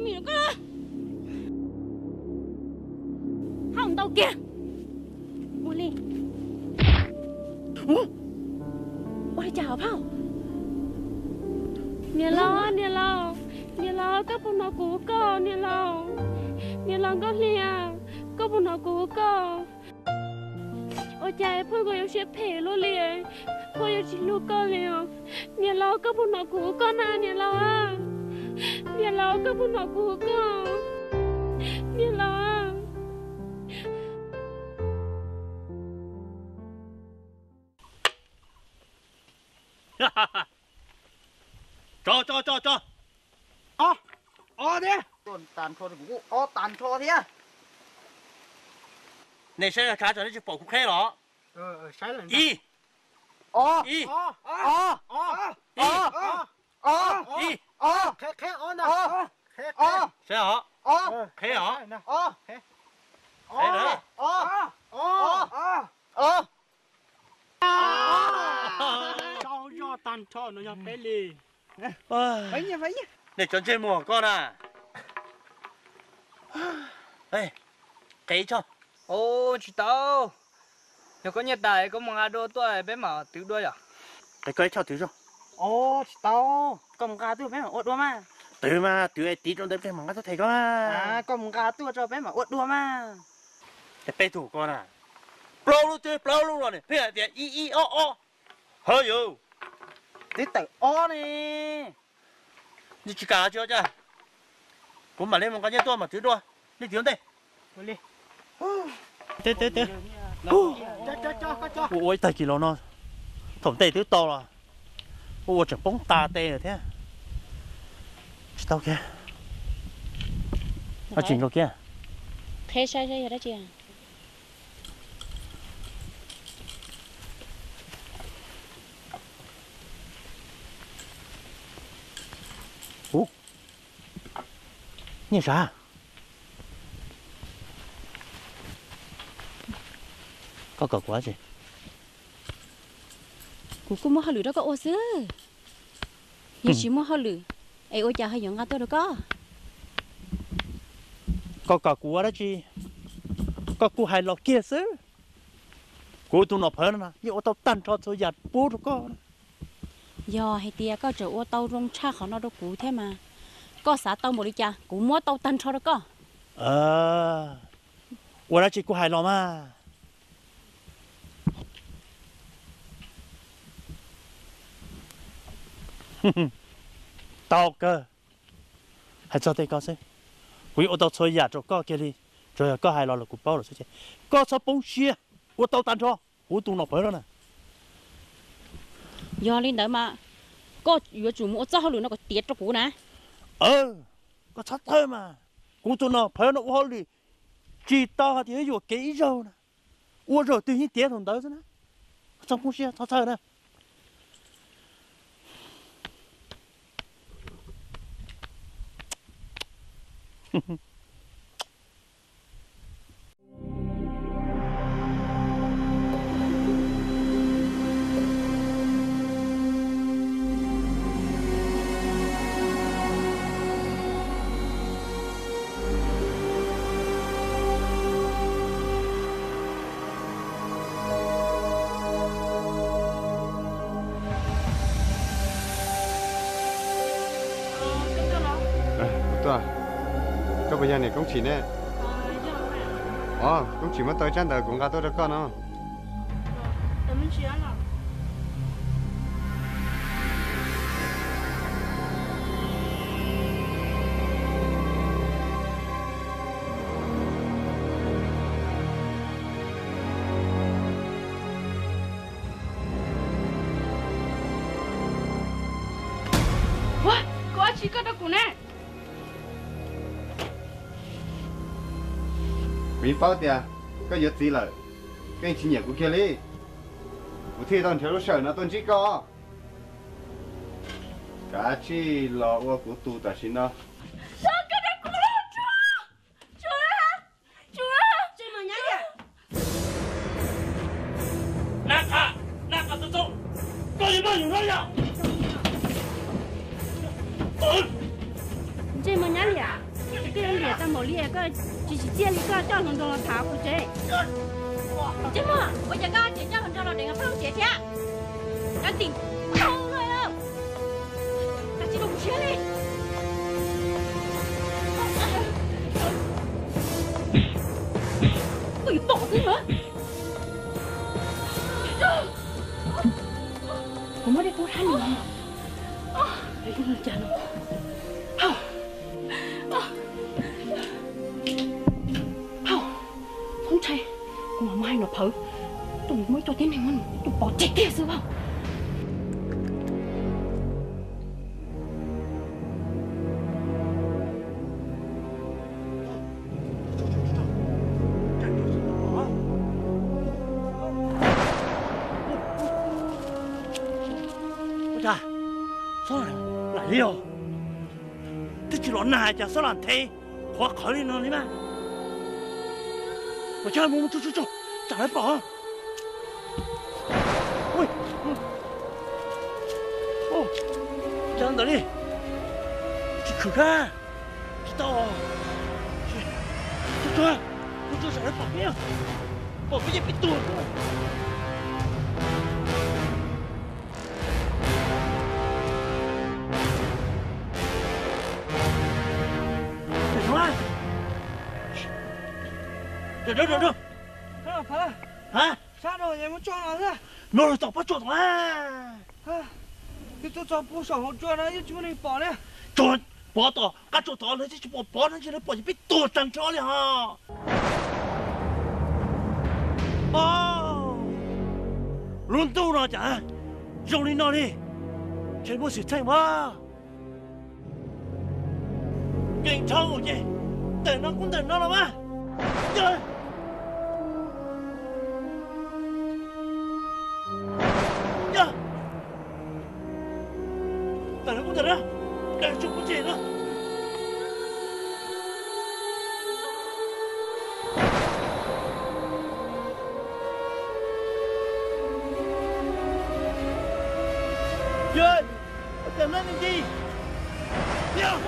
Mim koj, hau ntau kiag. Ua li, ua li cas hauv phauj? Niam laus, niam laus, niam laus, koj puas hnov kuv hu koj, niam laus? Niam laus Nkauj Hli, koj puas hnov kuv hu koj? Ua cas phauj koj yuav siab phem luaj li, phauj yuav tsis hlub koj li os? Niam laus, koj puas hnov kuv hu koj na, niam laus? Niam laus, koj puas hnov kuv hu koj, niam laus? Tso, tso, tso, tso. Ob, ob thiab. Tag nrho, kuv kuj ob tag nrho thiab. Nej saib zaj tshav tso, nej tsis pom kuv qheb los? Ib, ob, ib, ob, ob, ib, ob, qheb, qheb ob ntag. Saib os, qheb os. Qheb lawm. Saub zoj tag nrho no yog peb li. Nej tso ntsej muag koj na. Qheb tso. Tsis tau. Yog koj nyiaj tas koj mus nqa dua tuaj peb mam twv dua yom. Qheb koj ib choj twv zoj. Tsis tau. Koj mus nqa tuaj peb mam ua dua mas. Twv mas twv es tiv rau ntawd peb mam nqa tuaj them koj mas. Koj mus nqa tuaj tso peb mam ua dua mas. Ces peb tug koj na, plaub lub twb plaub lub los ne, pheej hais tias ib ib ob ob. Hawv yus, twb tawm ob ne. Nej tsis kam los tsis ua cas, kuv mam li mus nqa nyiaj tuaj mam twv dua. Nej twv ua ntej. Ua ua ib tag kis los no, thaum ntej twb tau los, ua ua tseem poob tas tes lawm thiab. Tsis tau kiag. Tsis nkaus kiag. Qheb saib saib yog dab tsi. Ub, nyiaj sav. Koj kom kuv dab tsi? Kuv kuj muaj hauj lwm rau koj ua xwb. Yog tsis muaj hauj lwm es ua cas ho yuav nqa tuaj rau koj? Koj kom kuv ua dab tsi? Koj kuj hais los kiag xwb. Kuv tus nom phawv no na yeej ua tau tag nrho txhua yam pub rau koj. Yog hais tias koj tseem ua tau zoo tshaj qhov no rau kuv thiab mas, koj xav tau npaum li cas kuv muab tau tag nrho rau koj. Ua dab tsi kuj hais los mas. Tau kawg. Hais txog tej ko xwb, kuv yeej ua tau txhua yam rau koj kiag li. Tsuas yog koj hais los los kuv paub lawm xwb ces koj txhob poob siab, ua tau tag nrho. Kuv tus nom phawv no na. Yog li ntawd mas koj yuav tsum mus ua txoj hauj lwm no kom tiav rau kuv na. Koj txhob txhawj mas, kuv tus nom phawv no ua hauj lwm tsis tau hais tias yuam kev ib zaug na. Ua zaum twg yeej tiav thaum ntawd xwb na. Txhob poob siab, txhob txhawj na. Koj puas yog niam Koob Tshim ne? Os, Koob Tshim muab tau tsab ntawv kuv nqa tuaj rau koj no. Ua, kuv ua tsi koj rau kuv ne? Kuv yeej paub tias koj yuav txiv lawm, koj yeej tsis nyiam kuv kiag li. Kuv thiaj tau nrhiav lub sij hawm no tuaj ntsib koj. Kav tsij los ua kuv tus tam sim no. Ntsej muag nyab li. Tau npaum li koj tsis tsim txiaj li koj coj hluas nraug los tham kuv tsev. Tsis muaj, ua cas koj tseem coj hluas nraug los deev peb lub tsev thiab? Cov tim tau lawm, koj tsis rau kuv siab li. Koj yuav pom xwb na. Kuv muab dej tub rhaub li no. Cas no? Hauj, txhob ntshai, kuv mam muab hais no phawv, tus muab ib co tib neeg muab nws tus pov tseg kiag xwb os. Ua cas xob lam li os? Twb tsis los nag cas xob lam nthe qhuav qhawv li no li mas. Ua cas mus mus tsuj tsuj tsuj, tsam lawv pom. Cas ntawd li, tsis khwm kab, tsis tau. Tsuj tsuj, tsuj tsuj, tsam lawv pom peb, pom peb ces peb tuag. Rau, rau, rau, rau. Hab, sab rau es muab tso no xwb. No lawv tom pob tsuas tom. Twb tuaj txog puag saum hauv tsua no yeej tsis muaj neeg pom li. Tsuas pov tom qab tsuas tod lawv twb tsis pom pov no ces lawv pom ces peb tuag tag nrho li hos. Lub ntuj no cas zoo li no li, ntshe muaj xwm txheej mas. Keem tshoob ces ntawm no kuj ntawm no los mas. Yog, yog, ntawm no kuj ntawm no, ntawm tsuj kuv tsev no. Yog, ua cas neb ntse. Yog.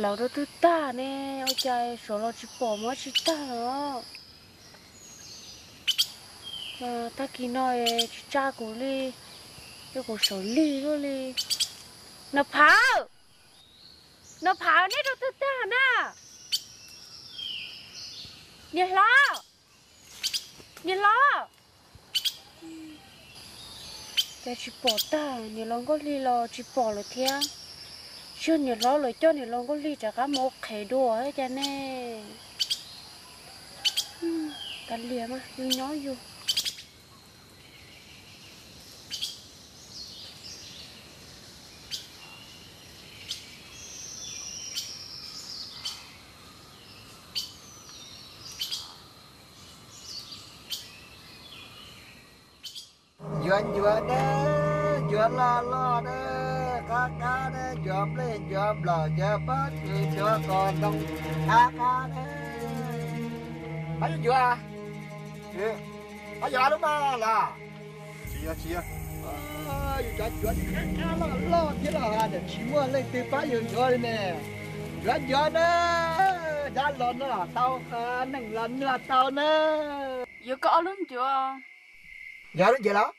Laus rau twg tag ne, ua cas sawv los tsis pom muab tsis tag los. Tag kis no tsis tsa kuv li, rau kuv sawv lig luaj li. Nov Phawv, Nov Phawv, neb rau twg tag na? Niam hlob, niam hlob. Cas tsis pom tag, niam laus Nkauj Hli los tsis pom lawm thiab. Tsis yog niam hlob lawv coj niam laus Nkauj Hli rov qab mus ua qhev dua cas ne. Kav liam mas, yus nyob yus. Ncuav na, ncuav loj loj na, qab qab na, ncuav nplej ncuav nplaum, ncuav pob kws ncuav qos ntoo, qab qab na. Pab yuav ncuav, pab yuav lub mas los? Tsis yog, tsis yog. Yus cov ncuav qab qab loj loj thiab los hais tias tsis muaj leej twg pab yus ncuav li ne. Ncuav ncuav na, dab los noj tau, neeg los noj tau na. Yuav koj ob lub ncuav. Yog lub ncuav los?